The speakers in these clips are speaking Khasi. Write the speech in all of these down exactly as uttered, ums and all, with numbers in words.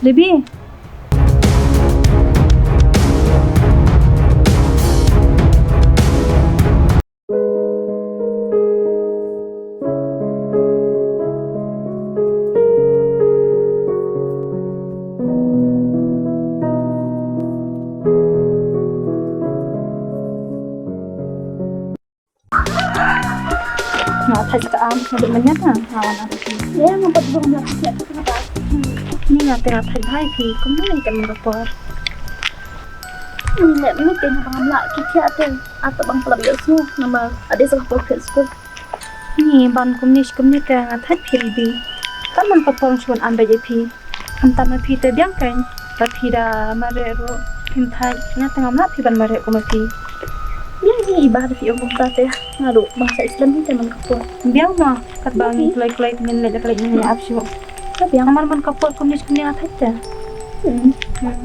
Libby. Nga thait ka am, nga dei mynne na, nga wan am. Ïa, nga pat bong na phi. Ni nga te nga thait bha ïa phi, kumno lei ka man ka por. Ni leh mynne te nga bang am lah ki thiah te, ata bang pynlap ïa u sngew, namar ade sa ka por phet skul. Ni ban kumne shi kumne te nga thait phi Libby. Ka man ka por shu wan am beit ïa phi. Khamtam ma phi te biang kein, ba phi da mareh ruh, phim thait, nga te ngam lah phi ban mareh kum ma phi. Biang hi Iba, da phi ong kumta te, nga ruh bang sa slem hi te man ka por. Biang ma, katba ngi kloi kloi te ngin leit da ka leit ngin ïa ap shuh. Ka biang. Namar man ka por kumne shi kumne nga thait te. Hmm. Hmm.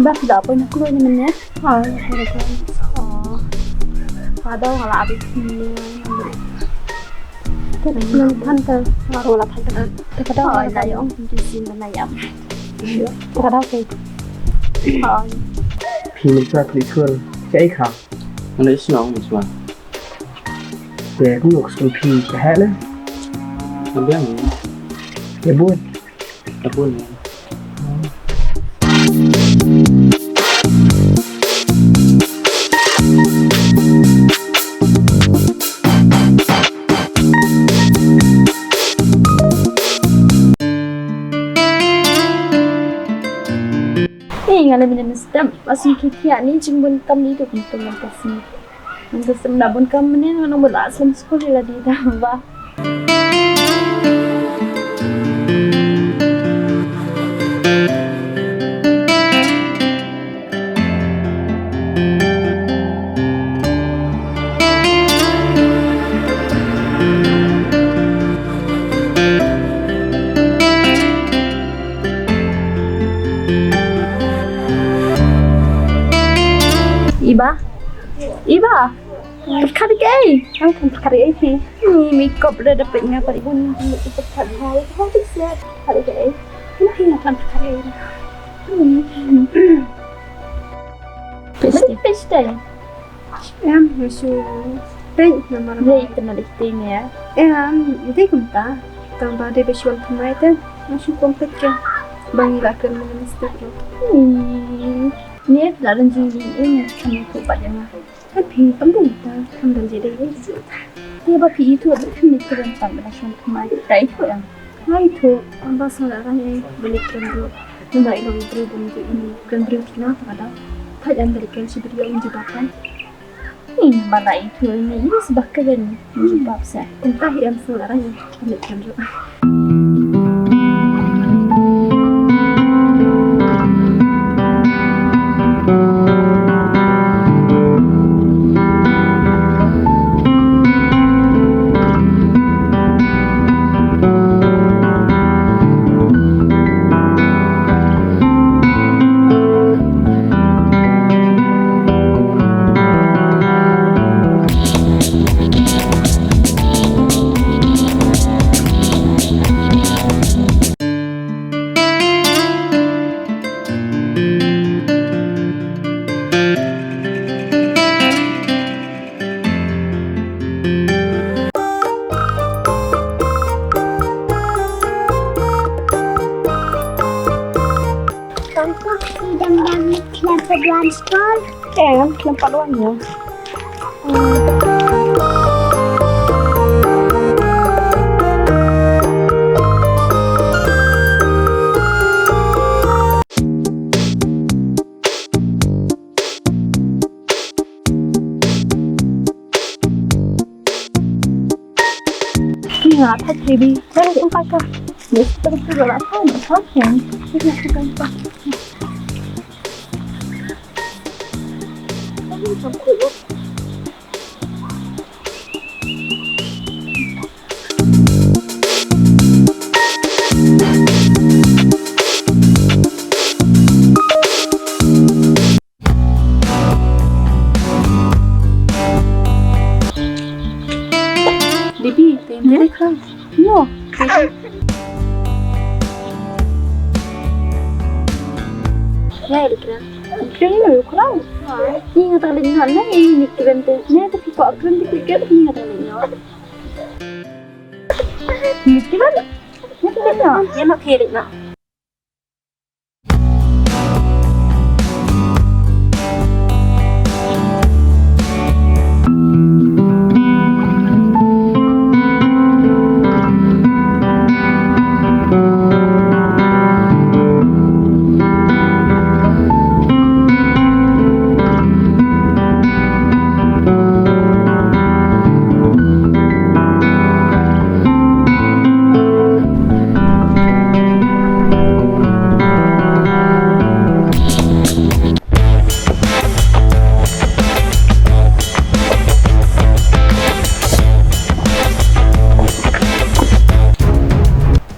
Ba phi la poi na kloi ni mynne? Oh, ya, poi na kloi. Oh. Ka daw ka la abi phi. Te ngan than ka. Ka la than ka. Te ka daw. Oh, la yong. Ki sin na yam. Te ka daw ke. Oh. Phi mynta phi skul. Kaei kha? Ngan ïa sngewbha, sngewbha. Te kumno ka skul phi ka heh ne? Ka biang ne? Ka bun. Ka bun ne? Ei, nga la mynne mynstep, ba sngewthuh ïa ni jingbun kam ni tu kumtu ngan ka sngi. Ngan ka sngi da bun kam mynne, ngan ong ba la slem skul ïa lade da ba. Iba? Iba? Pyrkhat ïa kaei? Nga pyrkhat ïa kaei phi? Ni makeup da da peit nga pat i bun i pyrkhat bha ïa ka pyrkhat ïa kaei? Phi nga pyrkhat ïa kaei? Peit shatei. Peit shatei. Em, nga shu peit namar. Dei tang na dei teng ïa. Em, dei kumta. Tang ba dei ba shu wan thymmai te. Nga shu kong peit ke. Ba ngi la kren mynstep ruh. Hmm. Ni la ran jingli ïa nga, kane ko pat ïa nga. Ka phi kam dei ta, kam dei dei dei. Te ba phi ithuh ba phi ni kren pat ba la shu wan thymmai. Ka ithuh ïa nga. Nga ithuh, amba sa la ran ïa ba ni kren ruh. Nda ilo briew ba ni kren briew kina ta ka da. Thait ïa nga dei kren shi briew ïa nga jubab kan. Ni ba la ithuh ni, ni sbak kren ni jubab sa. Kumta hi em sa la ran ïa ba ni kren ruh. Tangka ki dang dang khlem pat wan skul. Em, khlem pat wan ïa. Nga thait Libby. Dah, dah, dah, dah. Dah, dah, dah, dah, dah. Dah, dah, dah, dah. Devi, tem dele kan? No. Ya, ele kren. Kren lo, yo kren. Ni nga ta leit noh, na ni ni kren te. Ni ta ki ko kren te, kren ni nga ta leit noh. Ni kren. Ni ta leit noh. Ni ma kren noh.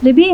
Devi.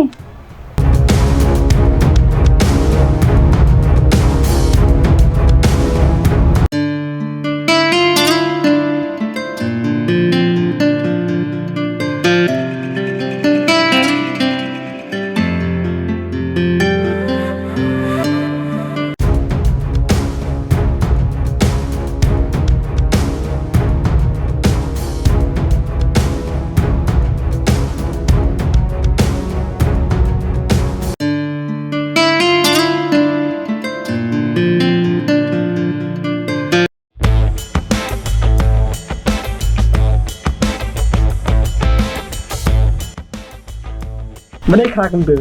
Mane kha kumtu.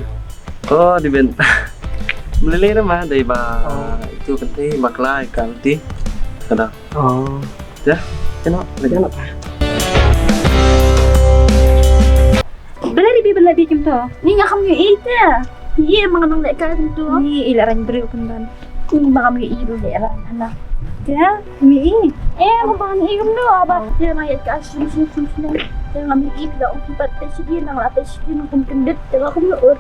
Oh, di ben. Mlele na ma dei ba. Oh. Itu kan ti bakla ikan ti. Kada. Oh. Ya, kena. Kena. Bela di bi bela bi kumtu. Ni nga kham yu ite. Ye ma nga nang leh ka kumtu. Ni ila rang briew kumban. Ni ma nga mi i bela rang ana. Ya, mi i. Eh, aku bangan i kumtu apa? Ya ma ya ka sum sum sum sum. Ya nga mi i bela ung kipat te sigi nang la te sigi nang kum kendit. Ya aku mi ur.